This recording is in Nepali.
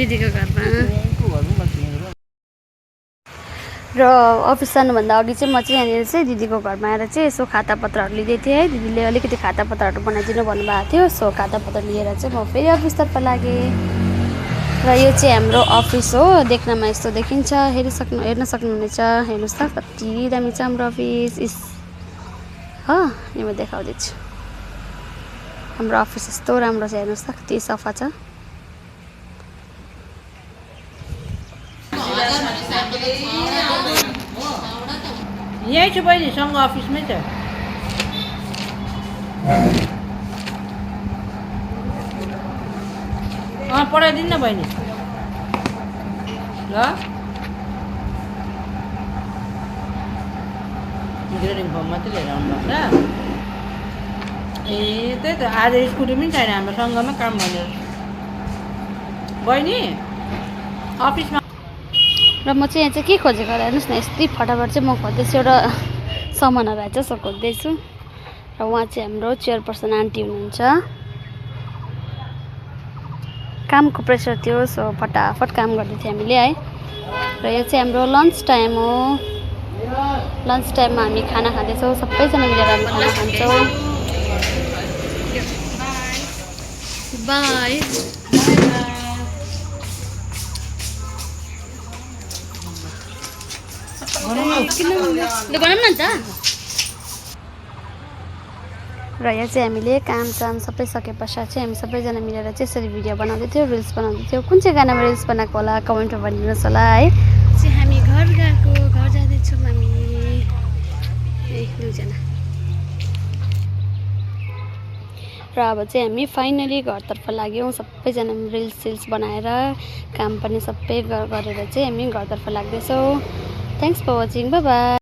दिदीको घरमा र अफिस जानुभन्दा अघि चाहिँ म चाहिँ यहाँनिर चाहिँ दिदीको घरमा आएर चाहिँ यसो खातापत्रहरू लिँदै थिएँ है। दिदीले अलिकति खातापत्रहरू बनाइदिनु भन्नुभएको थियो। सो खातापत्र लिएर चाहिँ म फेरि अफिसतर्फ लागेँ र यो चाहिँ हाम्रो अफिस हो। देख्नमा यस्तो देखिन्छ, हेर्न सक्नुहुनेछ। हेर्नुहोस् त कति दामी छ हाम्रो अफिस। इस हो यो म देखाउँदैछु हाम्रो अफिस यस्तो राम्रो छ। हेर्नुहोस् त कति सफा छ। यही छु बहिनी, सँग अफिसमै छ। पठाइदिनु न बहिनी ल। ग्रेडिङ फर्म मात्रै लिएर आउनुभएको छ। ए त्यही त, आज स्कुटी पनि छैन हाम्रो, सँगमै काम भनेर बहिनी अफिसमा। र म चाहिँ यहाँ चाहिँ के खोजेको हेर्नुहोस् न, यस्तै फटाफट चाहिँ म खोज्दैछु एउटा सामानहरू आएछ सो खोज्दैछु। र उहाँ चाहिँ हाम्रो चेयरपर्सन आन्टी हुनुहुन्छ। कामको प्रेसर थियो सो फटाफट काम गर्दै थियो हामीले है। र यो चाहिँ हाम्रो लन्च टाइम हो। लन्च टाइममा हामी खाना खाँदैछौँ, सबैजना मिलेर हामी खाना खान्छौँ। बाई र यहाँ चाहिँ हामीले कामसाम सबै सके पश्चात चाहिँ हामी सबैजना मिलेर चाहिँ यसरी भिडियो बनाउँदै थियौँ, रिल्स बनाउँदै थियौँ। कुन चाहिँ गानामा रिल्स बनाएको होला कमेन्टमा भनिदिनुहोस् होला है। चाहिँ हामी घर जाँदैछौँ हामी दुईजना। र अब चाहिँ हामी फाइनली घरतर्फ लाग्यौँ। सबैजना रिल्स बनाएर काम पनि सबै गरेर चाहिँ हामी घरतर्फ लाग्दैछौँ। Thanks for watching, bye by.